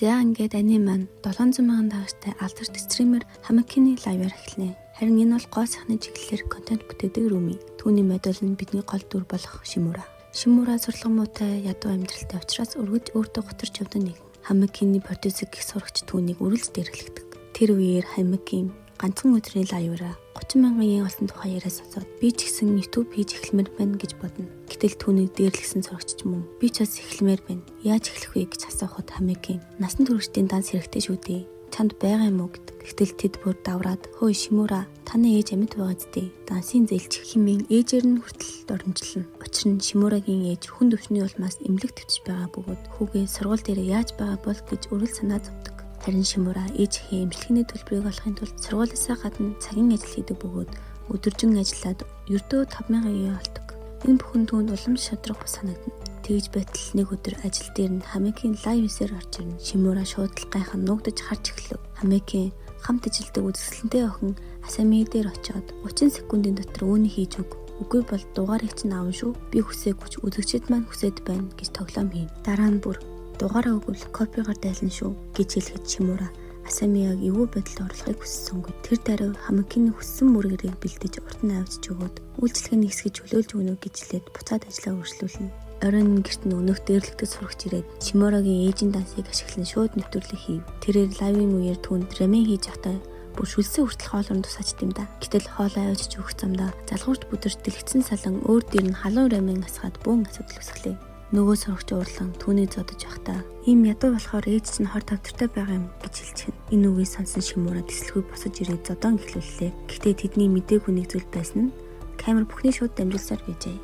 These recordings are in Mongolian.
За, ингээд ани маань 700 мянган дагагчтай алдарт streamer Хамакины live аар эхэлнэ. Харин энэ бол гоо сайхны чиглэлээр контент бүтээдэг Руми. Түүний модуль нь бидний гол дүр болох Шимура. Шимура сурлагын муутай, ядуу амьдралтай учраас өргөж өөртөө гутарч явдаг нэгэн. Хамакины продюсер гэх сурагч түүнийг үргэлж дээрлэгдэг. Тэр үеэр Хамакин ганцхан өдрийн live аараа 30 мянган йен олсон тухай яриа сонсоод, би ч гэсэн YouTube хийж эхлэмээр байна гэж бодно. Гэтэл түүнийг дээрлэсэн сурагч ч мөн би ч бас эхлэмээр байна. Яаж эхлэх вэ гэж асуухад Хамакин насан туршидын данс хэрэгтэй шүү дээ. Чамд байгаа юм уу гэдэг. Гэтэл тэд бүр давраад, "Хөөе, Шимура, таны ээж амьд байгаа зү, дансыг зээлчих" хэмээн ээжээр нь хүртэл доромжилно. Учир нь Шимурагийн ээж хүнд өвчний улмаас эмнэлэг твчиж байгаа бөгөөд хүүгээ сургууль дээр яаж байгаа бол гэж үргэлж санаа зовдөг. Харин Шимура ээжийнхээ эмчилгээний төлбөрийг олохын тулд сургуулиасаа гадна цагийн ажил хийдэг бөгөөд өдөржин ажиллаад ердөө 5000 йен олдог. Энэ бүхэн түүнд улам шударга санагдана. Тэгж байтал нэг өдөр ажил дээр нь Хамикийн live хийсээр орж ирнэ. Шимура шууд л гайхан нуугдаж харж эхлэв. Хамикийн хамт ажилладаг үзэсгэлэнтэй охин Асами дээр очиод 30 секундын дотор үүнийг хийж өг. Үгүй бол дугаарыг чинь авна шүү. Би хүсээгүй ч үзэгчид маань хүсээд байна гэж тоглоом хийнэ. Дараа нь бүр дугаараа өгвөл copy гоор дайлна шүү гэж хэлэхэд Шимура Асамияг эвгүй байдалд оруулахыг хүссэнгүй. Тэр даруй Хамакины хүссэн мөргөрийг бэлдэж урд нь авчиж өгөөд үйлчилгээний хэсгийг чөлөөлж өгнө гэж хэлээд буцаад ажлаа үргэлжлүүлнэ. Оройн гэрт нь өнөөх дээрлэгдэх сурагч ирээд Шимурагийн ээжийн дансыг ашиглан шууд нэвтрүүлэг хийв. Тэрээр live ын үеэр түүнд рамен хийж явахдаа бүр шүлсээ хүртэл хоолоор нь тусаачд юм да. Гэтэл хоолоо авчиж өгөх замдаа залгуурт бүдэрч дэлгэцэн салан өөр дээр нь халуун рамен асгаад бөөн асуудал үүсгэлээ. Нөгөө сурагч уурлан түүнийг зодож явахдаа ийм ядуу болохоор ээж чинь хор тавтартай байгаа юм гэж хэлчихнэ. Энэ үгийг сонсон Шимура тэсэлгүй босож ирээд зодоон эхлүүллээ. Гэхдээ тэдний мдээгүй нэг зүйл байсан нь камер бүхний шууд дамжуулсаар байжээ.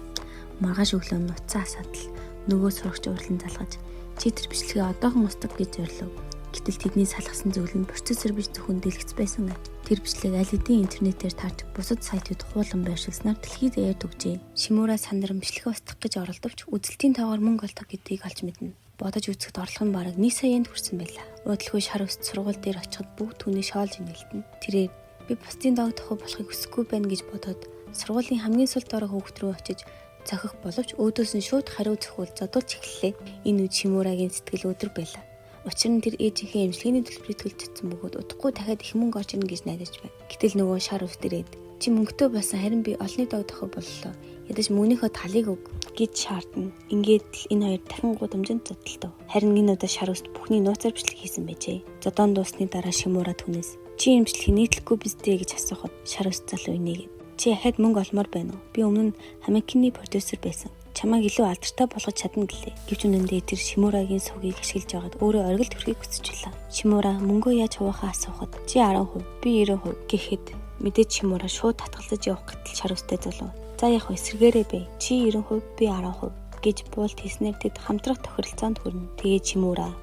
Маргааш өглөө нь утсаа асаад л нөгөө сурагч уурлан залгаж, чи тэр бичлэгээ одоохон устгах гэж зорилов. Гэтэл тэдний салгасан зүйл нь процессор биш, зөвхөн дэлгэц байсан аж. Тэр бичлэг аль хэдийн интернетээр тарж, бусад сайтууд хуулан байршилснаар дэлхийд даяар түгжээ. Шимура сандран бичлэгээ устгах гэж оролдовч үзэлтийн тоогоор мөнгө олдог гэдгийг олж мэднэ. Бодож үзэхэд орлого нь бараг 1 саяанд хүрсэн байлаа. Удалгүй шар үст сургууль дээр очиход бүгд түүнийг шоолж инээлтэнэ. Тэрээр би бусдын дог дохио болохыг хүсэхгүй байна гэж бодоод сургуулийн хамгийн сул дорой хүүхэд рүү очиж цохих боловч өөдөөс нь шууд хариу цохиул зодуулж эхэллээ. Энэ үед Шимурагийн сэтгэл өдөр байлаа. Учир нь тэр ээжийнхээ эмчилгээний төлбөрийг төлж чадсан бөгөөд удахгүй дахиад их мөнгө орж ирнэ гэж найдаж байв. Гэтэл нөгөө шар үст ирээд, чи мөнгөтэй болсон, харин би олонний дог дохио боллоо. Ядаж мөнгөнийхөө талыг өг гэж шаардна. Ингээд л энэ хоёр дахин гудамжинд зодолдов. Харин энэ удаа шар үст бүхний нууцаар бичлэг хийсэн байжээ. Зодоон дууссаны дараа Шимура түүнээс чи эмчлэхийг нийтлэхгүй биз дээ гэж асуухад шар үст залуу инээгээд, чи ахаад мөнгө олмоор байна уу? Би өмнө нь Хамакины продюсер байсан. Чамайг илүү алдартай болгож чадна гэлээ. Гэвч үнэндээ тэр Шимурагийн сувгийг ашиглаж байгаад өөрөө оргилд хүрэхийг хүсэж байлаа. Шимура мөнгөө яаж хуваахаа асуухад чи 10%, би 90% гэхэд мэдээж Шимура шууд татгалзаж явах гэтэл шар үстэй залуу. За, яг эсрэгээрээ бэ. Чи 90%, би 10% гэж буулт хийснээр тэд хамтрах тохиролцоонд хүрнэ. Тэгээд Шимура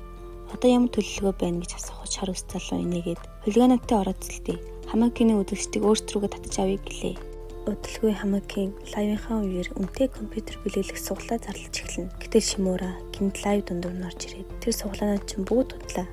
одоо ямар төлөвлөгөө байна гэж асуухад шар үс залуу инээгээд хулигануудтай оролцолтыг Хамакины үзэгчдийг өөрсдөө татаж авъя гэлээ. Удалгүй Хамакин live ынхаа үеэр үнэтэй компьютер бэлэглэх сугалаа зарлаж эхэлнэ. Гэтэл Шимура гэнэт live дундуур нь орж ирээд тэр сугалаанууд чинь бүгд худлаа.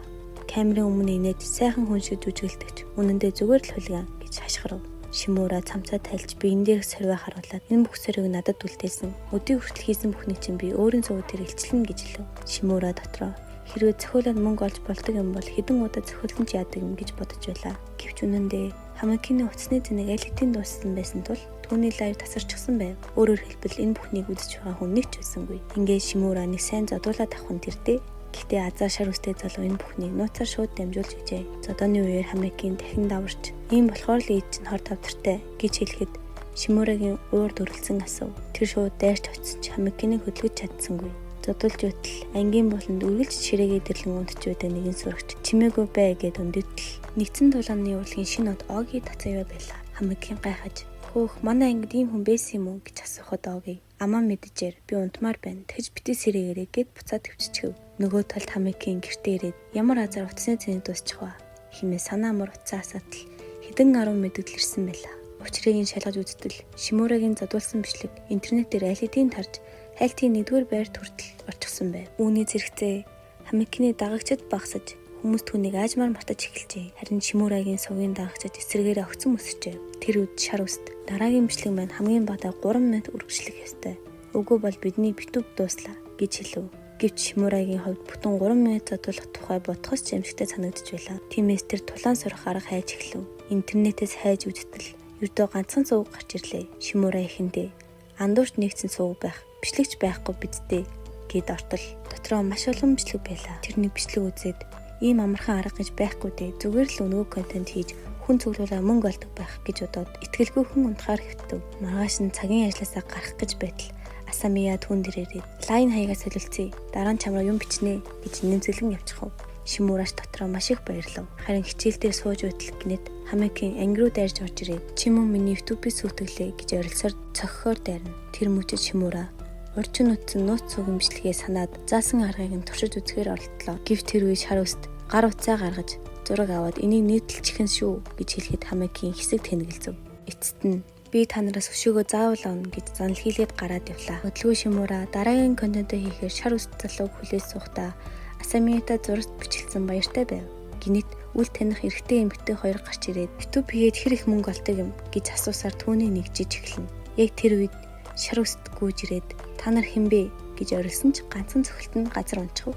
Камерын өмнө инээж сайхан хүн шиг жүжиглэдэг ч үнэндээ зүгээр л хулиган гэж хашгирав. Шимура цамцаа тайлж биен дээрх сорвиа харуулад энэ бүх сорвиг надад үлдээсэн. Өдий хүртэл хийсэн бүхнийг чинь би өөрийн суваг дээр илчилнэ гэж хэлв. Шимура дотроо хэрвээ зохиолоор мөнгө олж болдог юм бол хэдэн удаа зохиолон ч яадаг юм гэж бодож байлаа. Гэвч үнэндээ Хамакины утасны зэнийг аль хэдийн дууссан байсан тул түүний live тасарчихсан байв. Өөрөөр хэлбэл, энэ бүхнийг үзэж байгаа хүн нэг ч байсангүй. Ингээд Шимура нэг сайн зодуулаад авах нь тэр дээ. Гэхдээ азар шар үстэй залуу энэ бүхнийг нууцаар шууд дамжуулж гэжээ. Зодооны үеэр Хамакин дахин даварч ийм болохоор л ээж чинь хор тавдартай гэж хэлэхэд Шимурагийн уур дүрлсэн асуув. Тэр шууд дайрч очсон ч Хамакиныг хөдөлгөж чадсангүй. Зодуулж байтал ангийн болонд үргэлж ширээгээ дэрлэн унтж байдаг нэгэн сурагч чимээгүй бай гэд өндөтөл нэгдсэн тулааны урлагийн шинэ од Оги Тацаяа байлаа. Хамагийн гайхаж, хөөх, манай ангид ийм хүн байсан юм уу гэж асуухад Оги амаа мэджээр би унтмаар байна. Тэгж бити сэрэгээрэй гэд буцаад төвччихв. Нөгөө талд Хамагийн гэртээ ирээд ямар азар утасны зэнийг дуусчих ва хэмээн санаа амар утсаа асаатал хэдэн арван мэдэгдэл ирсэн байлаа. Учрыг нь шалгаж үзтэл Шимурагийн зодуулсан бичлэг интернетээр аль хэдийн тарж хайлтын нэгдүгээр байрт хүртэл орчихсон байв. Үүний зэрэгцээ Хамикины дагагчид багасаж, хүмүүс түүнийг аажмаар мартаж эхэлжээ. Харин Шимурагийн сувгийн дагагчид эсрэгээрээ огцон өсөжээ. Тэр үед шар үст дараагийн бичлэг маань хамгийн багадаа 3 минут үргэлжлэх ёстой. Үгүй бол бидний битүүб дууслаа гэж хэлв. Гэвч Шимурагийн хувьд бүтэн 3 минут зодуулах тухай бодохоос ч аимшигтай санагдаж байлаа. Тиймээс тэр тулаан сурах арга хайж эхлэв. Интернетээс хайж үзтэл ердөө ганцхан суваг гарч ирлээ. Шимура эхэндээ андуурч нэгдсэн суваг байх, бичлэгч байхгүй биз дээ гээд ортол. Дотроо маш олон бичлэг байлаа. Тэр нэг бичлэг үзээд ийм амархан арга гэж байхгүй дээ. Зүгээр л өнгөө контент хийж хүн цуглуулаа мөнгө олдог байх гэж бодоод итгэлгүй хүн унтахаар хэвтв. Маргааш нь цагийн ажлаасаа гарах гэж байтал Асамия түүн дээр ирээд лайн хаягаа солилцъя. Дараа нь чамраа юм бичнэ гэж нэмзэглэн явчихв. Шимураш дотроо маш их баярлав. Харин хичээл дээр сууж байтал гинэт Хамекийн анги руу дайрч орж ирээд чи мөн миний YouTube-ийг сүйтгэлээ гэж орилсоор цохихоор дайрна. Тэр мөчид Шимура урчин үтсэн нууц цугийн бичлэгээ санаад заасан аргыг нь туршиж үзэхээр оролдлоо. Гэвч тэр үе шар үст гар утсаа гаргаж зураг аваад энийг нийтлэлчихэн шүү гэж хэлэхэд Хамекийн хэсэг тэнэгэлзэв. Эцэст нь би та нараас өшөөгөө заавал авна гэж занал хийлгээд гараад явлаа. Хөдөлгөө Шимура дараагийн контентоо хийхээр шар үст залууг хүлээж суухдаа Асамита зурагт бичлсэн баяртай байв. Гинэт үл таних эрэгтэй эмэгтэй хоёр гарч ирээд YouTube хийгээд хэр их мөнгө олдог юм гэж асуусаар түүнийг нэгжиж эхэлнэ. Яг тэр үед шар үст гүйж ирээд та нар хэн бэ гэж орилсон ч ганцхан цохилт нь газар унчихав.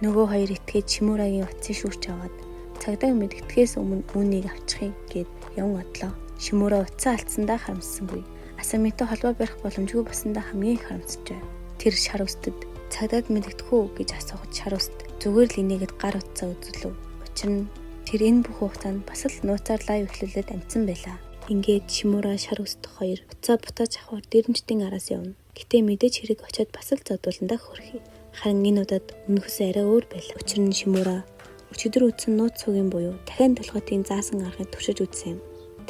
Нөгөө хоёр итгээд Шимурагийн утсыг шүүрч аваад цагдаа мэдгэдгээс өмнө үүнийг авчихъя гэд явн одлоо. Шимура утсаа алдсандаа харамссангүй. Асамитай холбоо барих боломжгүй болсондоо хамгийн их харамсаж байв. Тэр шар үстэд цагдаад мэдэгдэх үү гэж асуухад шар үст зүгээр л инээгээд гар утсаа үзүүлв. Учир нь тэр энэ бүх хугацаанд бас л нууцаар live эхлүүлээд амжсан байлаа. Ингээд Шимура шар үст хоёр утсаа буцааж авахар дээрэмчдийн араас явна. Гэтэ мэдээж хэрэг очиод бас л зодууландаа хөрхий. Харин энэ удаад өмнөхөөс арай өөр байлаа. Учир нь Шимура өчигдөр үзсэн нууц сугийн буюу дахин толгойтын заасан аргыг туршиж үзсэн юм.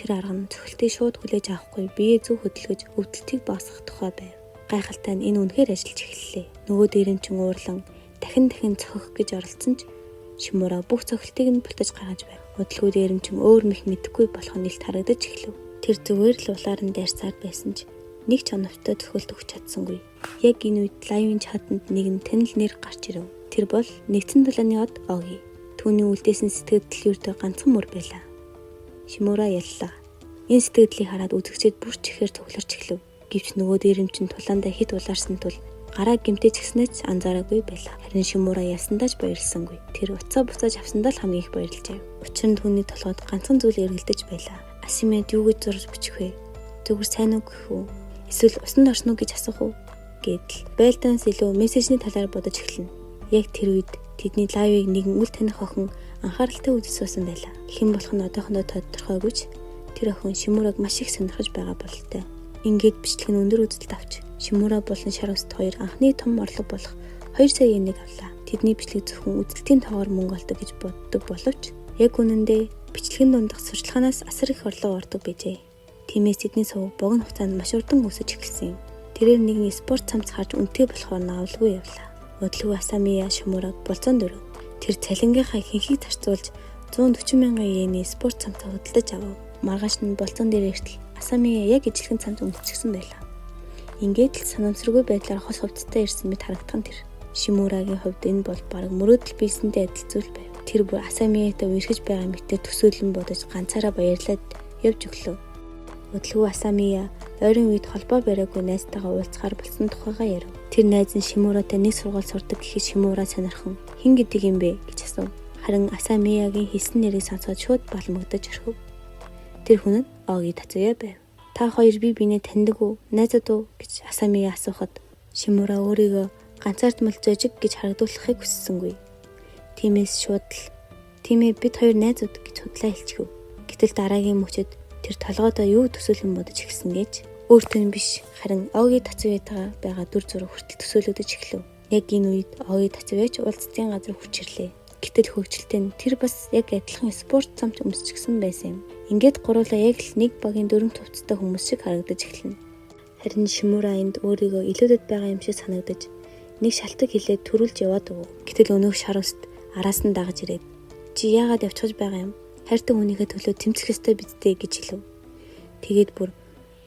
Тэр арга нь цохилтыг шууд хүлээж авахгүй биеэ зөв хөдөлгөж өвдөлтийг багасгах тухай байв. Гайхалтай нь энэ үнэхээр ажиллаж эхэллээ. Нөгөө дээрэмчин уурлан дахин дахин цохих гэж оролдсон ч Шимура бүх цохилтыг нь бултаж гаргаж байв. Удалгүй дээрэмчин өөр мэх мэдэхгүй болох нь илт харагдаж эхлэв. Тэр зүгээр л улаар нь дайрсаар байсан ч нэг ч оновчтой цохилт өгч чадсангүй. Яг энэ үед live ын chat анд нэгэн танил нэр гарч ирэв. Тэр бол нэгдсэн тулааны од Оги. Түүний үлдээсэн сэтгэгдэл ердөө ганцхан мөр байлаа. Шимура яллаа. Энэ сэтгэгдлийг хараад үзэгчид бүр ч ихээр цугларч эхлэв. Гэвч нөгөө дээрэмчин тулаандаа хэт улаарсан тул гараа гэмтээж гиснээ ч анзаараагүй байлаа. Харин Шимура ялсандаа ч баярлсангүй. Тэр утсаа буцааж авсандаа л хамгийн их баярлжээ. Учир нь түүний толгойд ганцхан зүйл эргэлдэж байлаа. Асимед юу гэж зурж бичих вэ? Зүгээр сайн уу гэх үү? Эсвэл усанд орсон уу гэж асуух уу? Гэдэл байлдаанс илүү мессежний талаар бодож эхэлнэ. Яг тэр үед тэдний live ыг нэгэн үл таних охин анхааралтай үзэж суусан байлаа. Хэн болох нь одоохондоо тодорхойгүй ч тэр охин Шимураг маш их сонирхож байгаа бололтой. Ингээд бичлэг нь өндөр үзэлт авч Шимура болон шар үст хоёр анхны том орлого болох 2 сая йенийг авлаа. Тэдний бичлэг зөвхөн үзэлтийн тоогоор мөнгө олдог гэж боддог боловч яг үнэндээ бичлэгэн дундах сурчлагаас асар их орлого ордог байжээ. Тиймээс тэдний суваг богино хугацаанд маш урдан өсөж эхэлсэн юм. Тэрээр нэгний спорт цамц харж үнэтэй болохоор наавлгүй явлаа. Удалгүй Асамия Шимураг болзоонд өрөв. Тэр цалингийнхаа ихэнхийг зарцуулж 140 мянган йений спорт цамцаа худалдаж авав. Маргааш нь болзоон дээр иртэл Асамия яг ижилхэн цамц өмсчихсэн байлаа. Ингээд л санамсаргүй байдлаар хос хувцастай ирсэн мэт харагдах нь тэр. Шимурагийн хувьд энэ бол бараг мөрөөдөл биесэнтэй адил зүйл байв. Тэр бүр Асамиятай үерхэж байгаа мэтээр төсөөлөн бодож ганцаараа баярлаад явж өглөө. Удалгүй Асамия ойрын үед холбоо бариагүй найзтайгаа уулзахаар болсон тухайгаа ярив. Тэр найз нь Шимуратай нэг сургууль сурдаг гэхэд Шимура сонирхон хэн гэдэг юм бэ гэж асуув. Харин Асамиягийн хэлсэн нэрийг сонсоод шууд балмагдаж орхив. Тэр хүн нь Оги Тацуя байв. Та хоёр бие биенээ таньдаг уу, найзууд уу гэж Асамия асуухад Шимура өөрийгөө ганцаардмал зожиг гэж харагдуулахыг хүссэнгүй. Тиймээс шууд л тийм ээ бид хоёр найзууд гэж худлаа хэлчихв. Гэтэл дараагийн мөчид тэр толгойдоо юу төсөөлөн бодож эхэлсэн гэж өөртөө нь биш харин Оги Тацуятайгаа байгаа дүр зураг хүртэл төсөөлөгдөж эхлэв. Яг энэ үед Оги Тацуяч уулзалтын газар хүрч ирлээ. Гэтэл хөгжилтэй нь тэр бас яг адилхан спорт цамц өмсчихсэн байсан юм. Ингээд гуруулаа яг л нэг багийн дөрөв хувцастай хүмүүс шиг харагдаж эхэлнэ. Харин Шимура энд өөрийгөө илүүдэд байгаа юм шиг санагдаж нэг шалтгаан хэлээд төрүүлж яваад өгөв. Гэтэл өнөөх шар үст араас нь дагаж ирээд чи яагаад явчихж байгаа юм? Хайртай хүнийхээ төлөө тэмцэх ёстой биз дээ гэж хэлв. Тэгээд бүр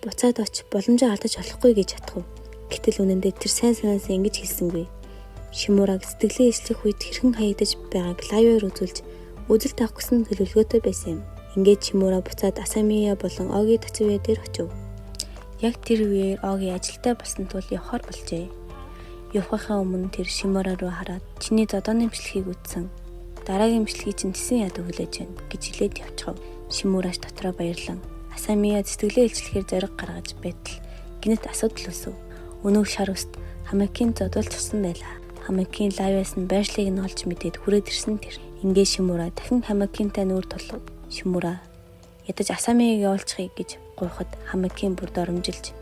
буцаад оч боломжоо алдаж болохгүй гэж чадах. Гэтэл үнэндээ тэр сайн санаасаа ингэж хэлсэнгүй. Шимураг сэтгэлээ ишлэх үед хэрхэн хаягдаж байгааг live аар үзүүлж үзэлт авах гэсэн төлөвлөгөөтэй байсан юм. Ингээд Шимура буцаад Асамия болон Оги Тацуя дээр очив. Яг тэр үеэр Оги ажилтай болсон тул явхаар болжээ. Явахынхаа өмнө тэр Шимура руу хараад "Чиний зодооны бичлэгийг үзсэн. Дараагийн бичлэгийг чинь тесэн яд хүлээж байна" гэж хэлээд явчихав. Шимураш дотроо баярлан Асамия сэтгэлээ илчлэхээр зориг гаргаж байтал гэнэт асуудал үүсэв. Өнөөх шар үст Хамакийн зодуулчихсан байлаа. Хамакийн live аас нь байршлыг нь олж мэдээд хүрээд ирсэн тэр. Ингээд Шимура дахин Хамакинтай нүүр тулав. Шимура ядаж Асамияг явуулчихъя гэж гуйхад Хамакин бүр доромжилж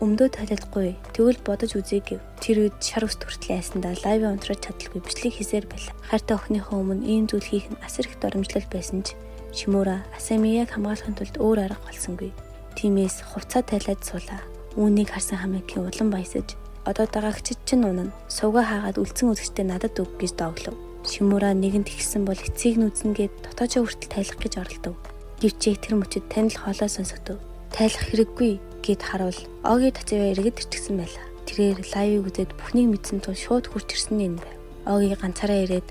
өмдөө тайлахгүй тэгвэл бодож үзье гэв. Тэр үед шар үст хүртэл айсандаа live аа унтраж чадалгүй бичлэг хийсээр байлаа. Хайртай охиныхоо өмнө ийм зүйл хийх нь асар их доромжлол байсан ч Шимура Асамияг хамгаалахын тулд өөр арга олсонгүй. Тиймээс хувцаа тайлаад суулаа. Үүнийг харсан Хамакин улам баясаж одоо дагагчид чинь унана. Сувгаа хаагаад үлдсэн үзэгчтэй надад өг гэж дооглов. Шимура нэгэнт ихсэн бол эцсийг нь үзнэ гээд дотоочоо хүртэл тайлах гэж оролдов. Гэвч яг тэр мөчид танил хоолой сонсогдов. Тайлах хэрэггүй гэд харуул Оги Тацуя эргээд ирчихсэн байлаа. Тэрээр live ыг үзээд бүхнийг мэдсэн тул шууд хурж ирсэн нь энэ байв. Оги ганцаараа ирээд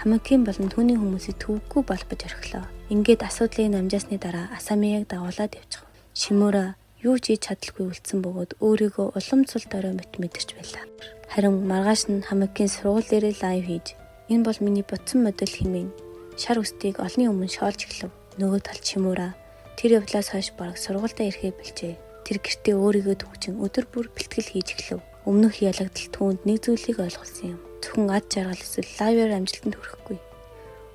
Хамакин болон түүний хүмүүсийг төвөггүй балбаж орхилоо. Ингээд асуудлыг намжаасны дараа Асамияг дагуулад явчих. Шимура юу ч хийж чадалгүй үлдсэн бөгөөд өөрийгөө улам цул дорой мэт мэдэрч байлаа. Харин маргааш нь Хамакин сургууль дээрээ live хийж "Энэ бол миний бодсон модель" хэмээн шар үстийг олонний өмнө шоолж эхлэв. Нөгөө талд Шимура тэр явдлаас хойш бараг сургуультай ирэхээ болжээ. Тэр гэртээ өөрийгөө түгжин өдөр бүр бэлтгэл хийж эхлэв. Өмнөх ялагдал түүнд нэг зүйлийг ойлгуулсан юм. Зөвхөн ад жаргал эсвэл live аар амжилтанд хүрэхгүй.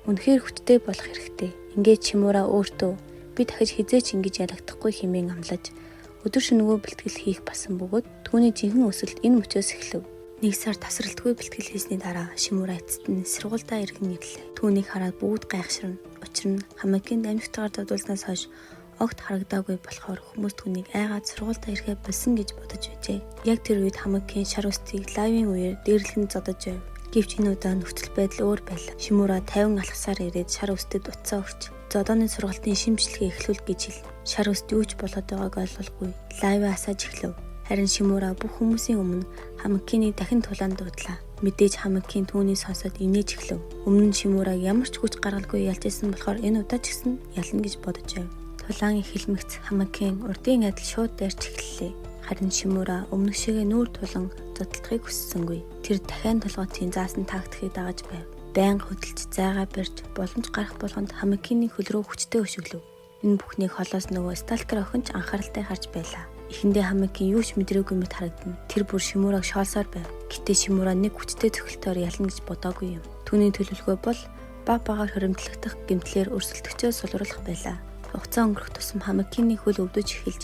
Үнэхээр хүчтэй болох хэрэгтэй. Ингээд Шимура өөртөө би дахиж хэзээ ч ингэж ялагдахгүй хэмээн амлаж өдөр шөнөгүй бэлтгэл хийх болсон бөгөөд түүний жинхэнэ өсөлт энэ мөчөөс эхлэв. Нэг сар тасралтгүй бэлтгэл хийсний дараа Шимура эцэст нь сургуульдаа иргэн ирлээ. Түүнийг хараад бүгд гайхширна. Учир нь Хамакин дамжигтайгаар зодуулснаас хойш огт харагдаагүй болохоор хүмүүс түүнийг айгаад сургуульдаа ирэхээ болсон гэж бодож байжээ. Яг тэр үед Хамакин шар үстийг live ын үеэр дээрлэн зодож байв. Гэвч энэ удаа нөхцөл байдал өөр байлаа. Шимура 50 алхасаар ирээд шар үстэд утсаа өгч зодооны сургалтын шимжлэгээ эхлүүл гэж хэлнэ. Шар үст юу ч болоод байгааг ойлголгүй. Live аа асааж эхлэв. Харин Шимура бүх хүмүүсийн өмнө Хамакины дахин тулаанд дуудлаа. Мэдээж Хамакин түүнийг сонсоод инээж эхлэв. Өмнө нь Шимураг ямар ч хүч гаргалгүй ялж исэн болохоор энэ удаа ч гэсэн ялна гэж бодож байв. Тулаан эхэлмэгц Хамакин урдын адил шууд дайрч эхэллээ. Харин Шимура өмнөх шигээ нүүр тулан зодтолдохыг хүссэнгүй. Тэр дахиан тулгууцын заасан тактикийг дагаж байв. Байнга хөдөлж зайгаа барьж боломж гарах болгонд Хамакины хөл рүү хүчтэй өшиглөв. Энэ бүхнийг холоос нөгөө stalker охин ч анхааралтай харж байлаа. Эхэндээ Хамакин юу ч мэдрээгүй мэт харагдана. Тэр бүр Шимураг шоолсоор байв. Гэтэ Шимура нэг хүчтэй цохилтоор ялна гэж бодоогүй юм. Түүний төлөвлөгөө бол баг багаар хоримтлагдах гэмтлээр өрсөлдөгчөө сулруулах байлаа. Хугацаа өнгөрөх тусам Хамакины хөл өвдөж эхэлж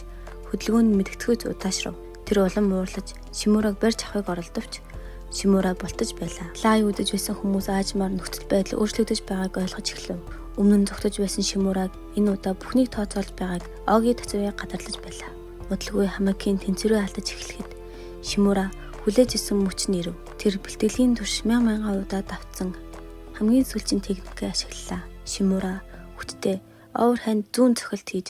хөдөлгөөн нь мэдгэцгөөж удаашрав. Тэр улам уурлаж Шимураг барьж авахыг оролдовч Шимура болтож байлаа. Live үзэж байсан хүмүүс аажмаар нөхцөл байдал өөрчлөгдөж байгааг ойлгож эхлэв. Өмнө нь зугтаж байсан Шимураг энэ удаа бүхнийг тооцоолж байгааг Оги Тацуя гадарлаж байлаа. Удалгүй Хамакин тэнцвэрээ алдаж эхлэхэд Шимура хүлээж исэн мөч нь ирэв. Тэр бэлтгэлийн турш мянга мянган удаа давтсан хамгийн сүүлчийн техникээ ашиглалаа. Шимура хүчтэй overhand зүүн цохилт хийж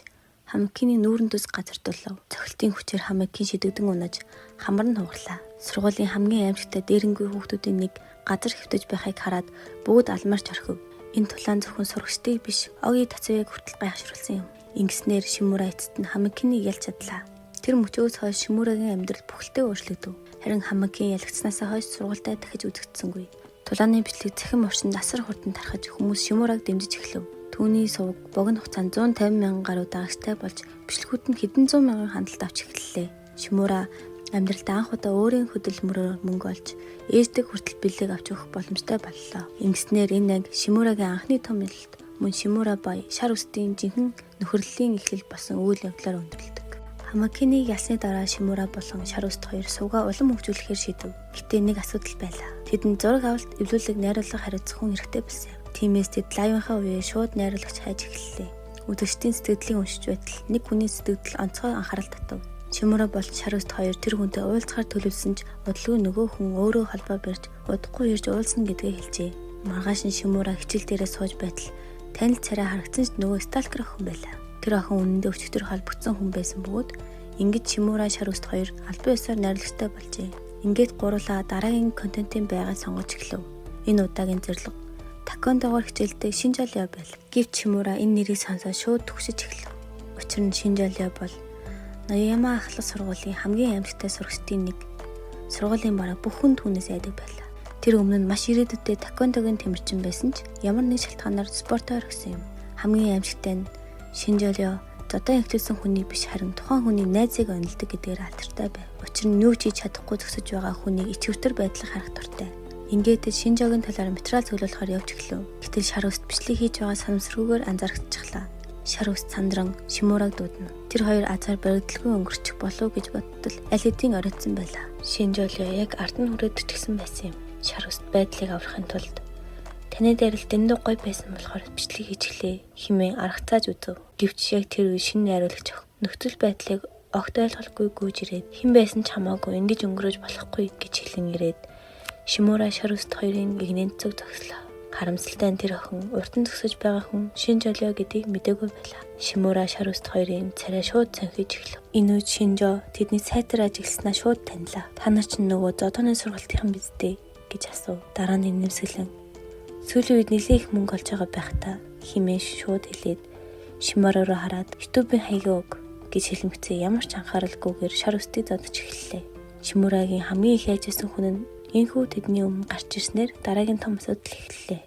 Хамакины нүүрэн төс газардуулав. Цохилтын хүчээр Хамакин шидэгдэн унаж хамар нь хугарлаа. Сургуулийн хамгийн аимшигтай дээрэнгүй хүүхдүүдийн нэг газар хэвтэж байхыг хараад бүгд алмарч орхив. Энэ тулаан зөвхөн сурагчдыг биш, Оги Тацуяг хүртэл гайхашруулсан юм. Ингэснээр Шимура эцэст нь Хамакиныг ялж чадлаа. Тэр мөчөөс хойш Шимурагийн амьдрал бүхэлдээ өөрчлөгдөв. Харин Хамакин ялагдсанаас хойш сургуультай дахиж үзэгдсэнгүй. Тулааны бичлэг цахим орчинд асар хурдан тархаж хүмүүс Шимураг дэмжиж эхлэв. Түүний суваг богино хугацаанд 150 мянган гаруй дагагчтай болж бичлэгүүд нь хэдэн зуун мянган хандлт авч эхэллээ. Шимура амьдралдаа анх удаа өөрийн хөдөлмөрөөр мөнгө олж ээждэг хүртэл бэлэг авч өгөх боломжтой боллоо. Ингэснээр энэ анги Шимурагийн анхны том ялалт мөн Шимура бай шар үстийн жинхэнэ нөхөрлөлийн эхлэл болсон үйл явдлаар өндөрлөдөг. Хамакиныг ялсны дараа Шимура болон шар үст хоёр сувгаа улам хөгжүүлэхээр шийдэв. Гэтэ нэг асуудал байлаа. Тэдэнд зураг авалт, эвлүүлэг, найруулга хариуцах хүн хэрэгтэй болсон юм. Тиймээс тэд live ынхаа үеэр шууд найруулагч хайж эхэллээ. Үзэгчдийн сэтгэгдлийг уншиж байтал нэг хүний сэтгэгдэл онцгой анхаарал татав. Шимура болон шар үст хоёр тэр хүнтэй уулзахаар төлөвлөсөн ч удалгүй нөгөө хүн өөрөө холбоо барьж удахгүй ирж уулзна гэдгээ хэлжээ. Маргааш нь Шимура хичээл дээрээ сууж байтал танил царай харагдсан ч нөгөө stalker охин байлаа. Тэр охин үнэндээ өчигдөр холбогдсон хүн байсан бөгөөд ингэж Шимура шар үст хоёр албан ёсоор найруулагчтай болжээ. Ингээд гурлаа дараагийн контентын байгааг сонгож эхлэв. Энэ удаагийн зорилго Такондогоор хичээлдэг Шинжолио байл. Гэвч Шимура энэ нэрийг сонсоод шууд түгшиж эхлэв. Учир нь Шинжолио бол Нояма ахлах сургуулийн хамгийн аимшигтай сурагчдын нэг. Сургуулийн бараг бүх хүн түүнээс айдаг байлаа. Тэр өмнө нь маш ирээдүйдээ таквондогийн тэмэрчин байсан ч ямар нэг шалтгаанаар спортоо орхисон юм. Хамгийн аимшигтай нь Шинжолио зодон эхлүүлсэн хүнийг биш харин тухайн хүний найзыг онилдог гэдгээр алдартай байв. Учир нь юу ч хийж чадахгүй зогсож байгаа хүнийг ичвэртэр байдлыг харах дуртай. Ингээд Шинжогийн талаар материал цуглуулахаар явж эхлэв. Гэтэл шар үст бичлэг хийж байгаа санамсаргүйгээр анзаарчихлаа. Шар үст сандран Шимураг дуудана. Тэр хоёр азар баригдалгүй өнгөрчих болов гэж бодтол аль хэдийн оройтсан байлаа. Шинжолио яг ард нь хүрээд ирчихсэн байсан юм. Шар үст байдлыг аврахын тулд таны дайрал дэндүү гоё байсан болохоор бичлэг хийчихлээ хэмээн арга цааж үзэв. Гэвч яг тэр үе шинэ найруулагч нөхцөл байдлыг огт ойлголгүй гүйж ирээд хэн байсан ч хамаагүй ингэж өнгөрөөж болохгүй гэж хэлэн ирээд Шимура шар үст хоёрын эгнээнд цуг зогслоо. Харамсалтай нь тэр охин урд нь зогсож байгаа хүн Шинжолио гэдгийг мдээгүй байлаа. Шимура шар үст хоёрын царай шууд цонхиж эхлэв. Энэ үед Шинжо тэдний сайтар ажилласнаа шууд танилаа. Та нар чинь нөгөө зодооны сургалтынхан биз дээ гэж асуув. Дараа нь нэмсгэлэн сүүлийн үед нэлээд их мөнгө олж байгаа байх та хэмээн шууд хэлээд Шимура руу хараад YouTube-ийн хаягаа өг гэж хэлмэгцээ ямар ч анхааралгүйгээр шар үстийг зодож эхэллээ. Шимурагийн хамгийн их хайж байсан хүн нь энхүү тэдний өмнө гарч ирснээр дараагийн том асуудал эхэллээ.